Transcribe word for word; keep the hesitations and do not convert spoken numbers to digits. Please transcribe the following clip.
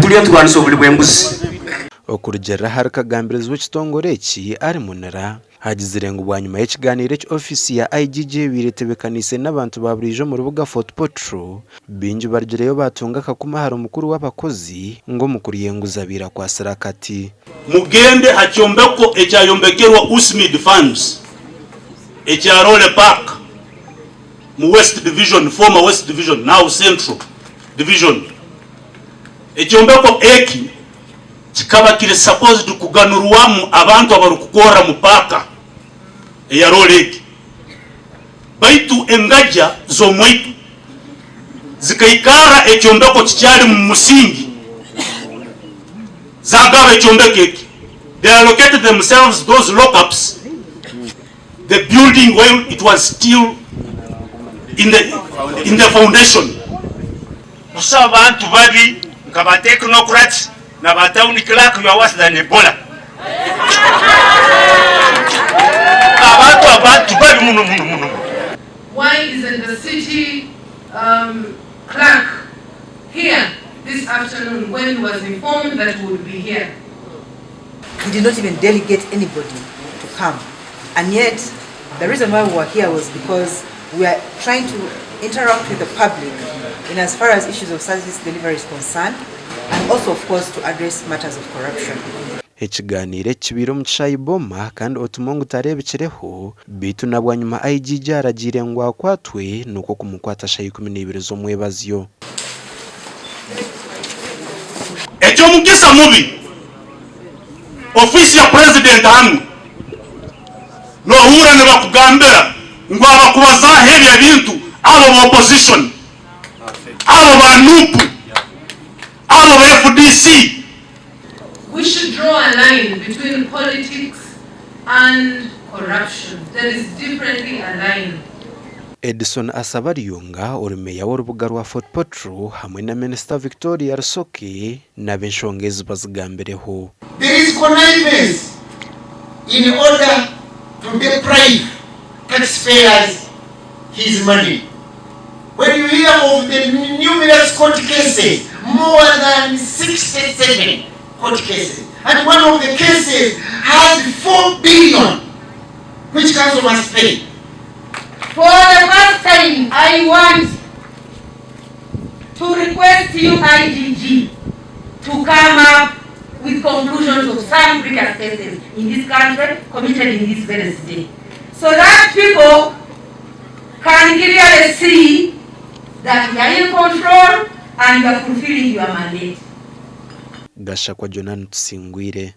Tuliyo turwanisa obuli bw'enguzi. Okurugiirra hali kagambirizi w'ekitongore eki, Ali Munira, agizire ngu bwanyima y'ekiganiiro eki ofiisi ya I G G ebaire etebekaniise n'abantu ba buriijo omu rubuga Fort Portal, baingi barugireyo baatunga akakuma hali omukuru w'abakozi ngu omukuru y'enguzi abaire akwasire akati. Mugende ha kyombeko ekyayombekerwa USMID Funds, ekya Role Park, mu West Division, former West Division, now Central Division. Ekyombeko eki kikaba kiri supposed kuganurwamu abantu abarukukorra mu paaka eya Role egi. Baitu engagya z'omwaitu zikaikarra ekyombeko kikyali mu musingi, zagaba ekyombeko eki. They allocated themselves those lockups, the building while it was still in the, in the foundation. Kusaba abantu babi nka ba technocrats na ba town clerk, you are worse than Ebola. Abantu, abantu babi muno, muno, muno. Why isn't the city, um, clerk here this afternoon when he was informed that we would be here? He did not even delegate anybody to come. And yet, the reason why we were here was because we are trying to interact with the public in as far as issues of service delivery is concerned, and also, of course, to address matters of corruption. Ekiganiiro eki kibaire omu kishaayi Boma, kandi Otumongu tareebikireho, baitu na bwanyima I G G aragiire ngu akwatwe, nukwo kumukwata shaaha ikumi n'ibiri z'omwebazyo. Eky'omugisa mubi, ofiisi ya President hanu noohurra nibakugambira ngu abakubazaaho ebi ebintu abo ba opposition, abo ba nup, abo ba F D C. We should draw a line between politics and corruption. There is differently a line. Edison Asabaryonga, ori meeya w'orubuga rwa Fort Portal, hamwe na Minisita Victoria Rusoke, nabo enshonga ezi bazigambireho. There is connivance in order to deprive taxpayers his money. When you hear of the numerous court cases, more than sixty-seven court cases, and one of the cases has four billion which council must pay. For the first time, I want to request you, I G G, to come up with conclusions of some grievous cases in this country committed in this very city, so that people can clearly see that you are in control and you are fulfilling your mandate. Gashakwa Jonan Tusingwire.